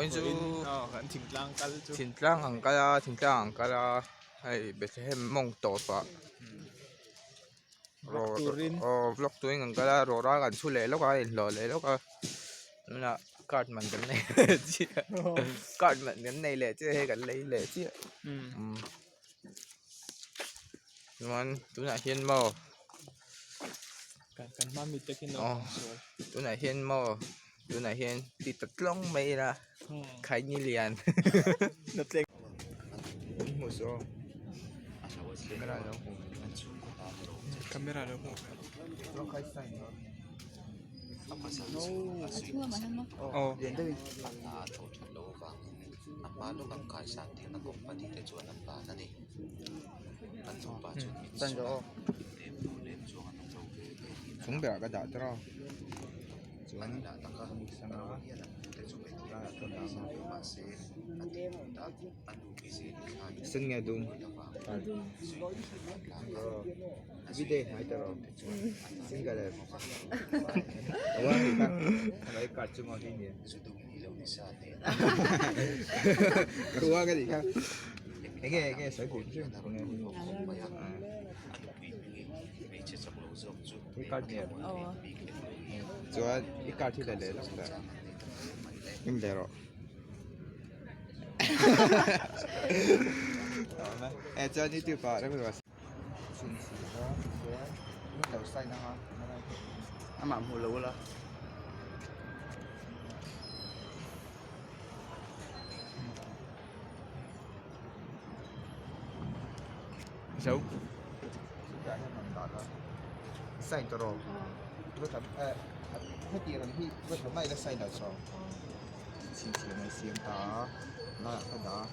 Vawiin chu kan thingtlang kal chu thingtlang ang kal a thingtlang ang kal a hei Bethlehem mawng tawp ah vlog turin aw vlog turin kan kal a rawra kan chhu leh lawk a inhlawh leh lawk a tunah card man kan nei leh chiah card man kan nei leh chiah hei kan lei leh chiah umm chuan tunah hian maw kan kan hma mi te khi aw tunah hian maw tunah hian ti ta tlawng mai ila khaini lian hmu saw camera lo hmu camera lo hmu aw chung berah ka dah tawh a chuan sen nge dum video hmai ta rawh single em card chu maw hi nia ka ruang a nih kha enge enge sawi hrim hrim enge i card nia chuan i card hi la leh lawk ta in leh rawh e chuan youtube ah rem Amah hmuh lo ula. Zo. Sign tawh rawh. Heti ang hi mai la sign lo saw. Chhinchhiah mai siam ta a laiah ka dah a.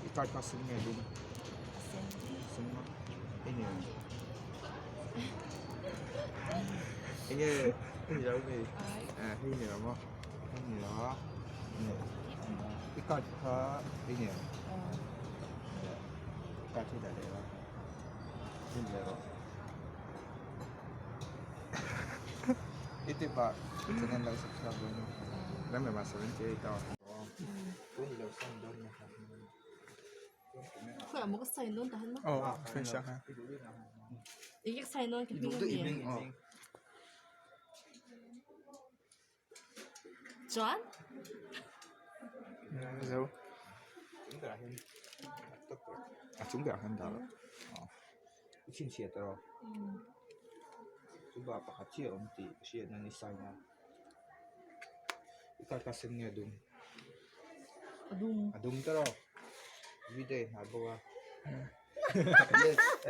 I card kha sen nge dum sen maw enge enge hei lo mi eh hei ni lo maw hei ni lo a i card kha enge card hi dah leh la en leh rawh i tip ah channel lo subscribe dawn a remrema 78 a. Aw fresh a zo a chung berah hian dah rawh i chhinchhiah ta rawh chuba pakhat chiah a awm tih hriatna ni sign a. I card kha sen nge a dum a dum ta rawh video in hah bawk a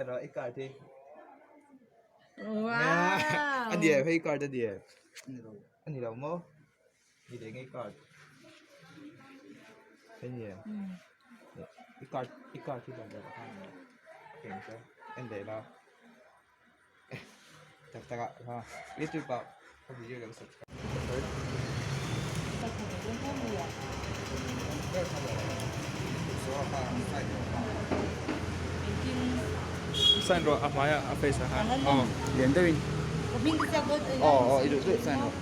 erawh i card hi a ni em hei card a ni em a ni lo maw ni leh ngei card hei ni em i card i card hi dah leh khan en leh la. Tak tak ah ha youtube ah ka video lo subscribe Sign rawh a hmai ah a face ah khan aw lian deuh in aw aw i duh duh sign rawh.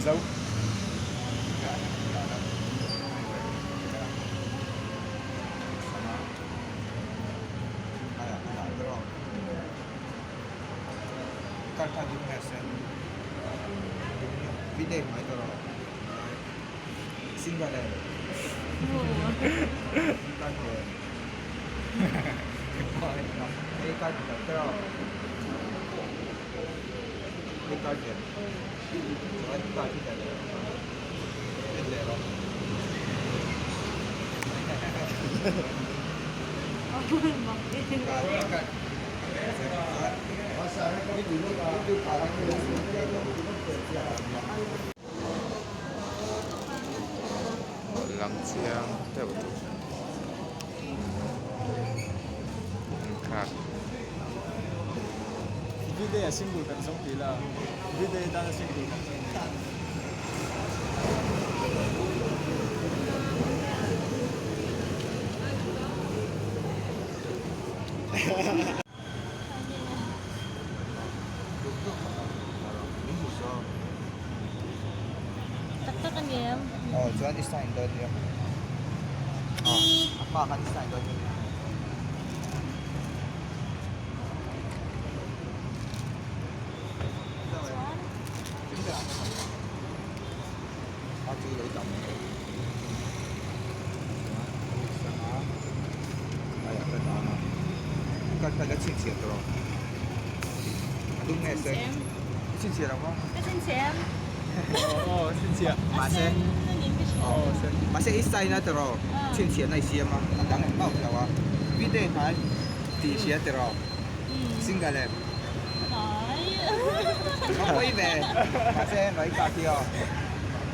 Zo. Lang chiang deuh tur kha. Video a single kan zawng tih la video tan a single kan zawng tih la. em? Aw chuan i sign dawn nia. Aw a hma khan i sign dawn nia. Chuan. A chu lo dam mai. Chuan a mix ang a, aiah ka dah ang a. Ka ka la chhinchhiah tawh ang. A dum nge sen? I chhinchhiah lo maw? Ka chhinchhiah em? Aw chhinchhiah. Mahse mahse i sign a tiraw chhinchhiahna i siam a, a dang engmah awm lo a. Video khan tih hria tiraw? Single em? Ka pawi ve mahse hei ka khi aw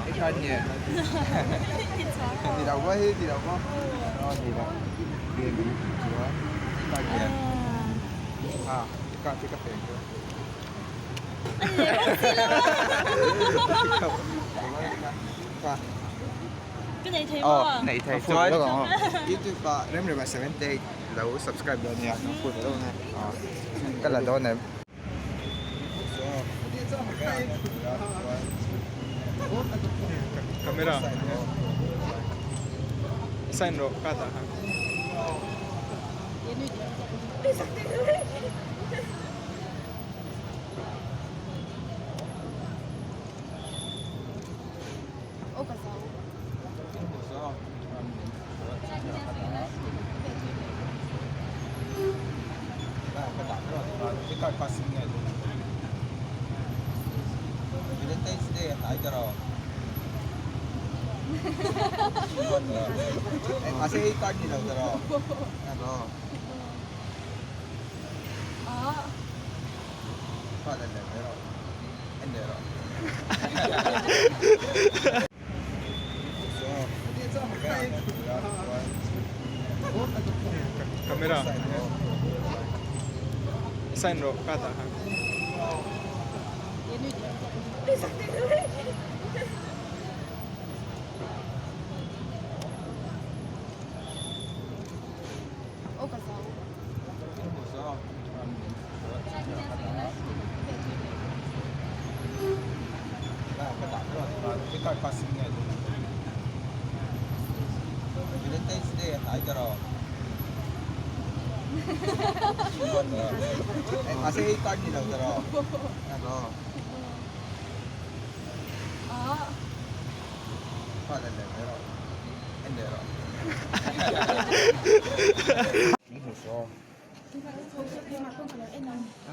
i khan nge ni lo maw hi ni lo maw aw ni lo game in chuan i khan nge a i khan khi ka peng chu Ka nei thei maw? Aw nei thei chuan youtube ah Remrema 78 Lo subscribe dawn nia. Ka la dawn em. Camera sign rawh ka tah khan. Camera sign rawh ka tah khan.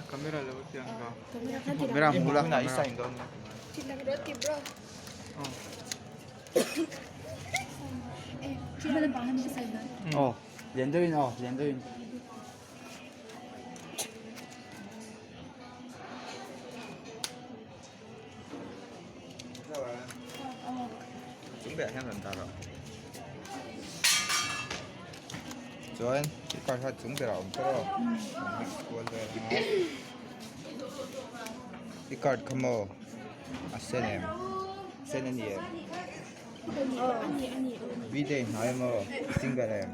Camera lo ti ang ka. Camera hmu la i sign dawn nia. Aw lian deuhin aw lian deuhin. Chung berah hian rawn dah rawh. Chuan i card kha chung berah a awm tawh a mix kual vel ang a. I card kha maw a sen em? Sen a ni em? Video hnai maw single em?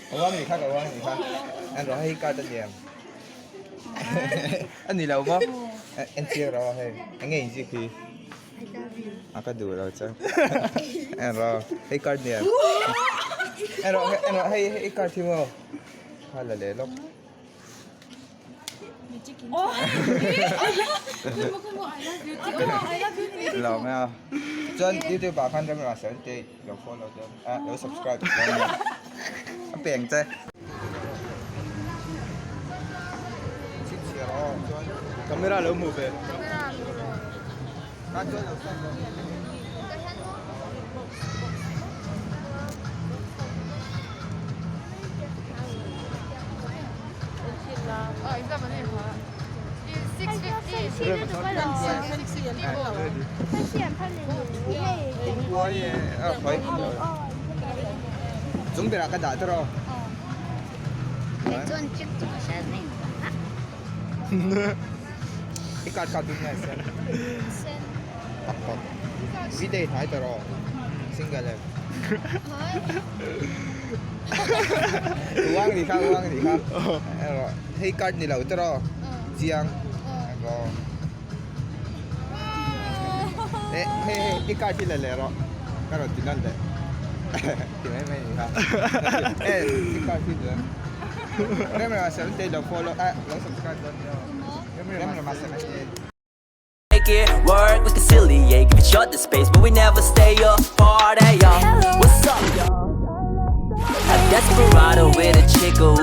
Ka uang ni kha ka uang ni kha. En rawh hei card a ni em? A ni lo maw? En chiang rawh a hei. Eng nge inziak hi? A ka duh lo chuan. En rawh hei card ni em? En rawh en rawh hei hei card hi maw? Kha la leh lawk. Lo mai a. Chuan youtube ah khan Remra 78 lo follow dawn a lo subscribe dawn nia. A peng che. Camera lo hmuh ve. Chung berah ka dah tawh rawh. I card kha dum nge sen? Tak tak. Video hnai tawh rawh. Single em? Uang ni kha uang ni kha. Hei card ni lo tawh rawh. Chiang. Rawh. Eh hei hei i card hi la leh rawh ka rawn ti nawn leh ti mai mai ni kha eh i card hi duh em Remrema 78 lo follow eh lo subscribe dawn nia Remrema 78. Make it work, we conciliate, give each other space, but we never stay apart. Hey, y'all, what's up, y'all? A desperado with a chick who.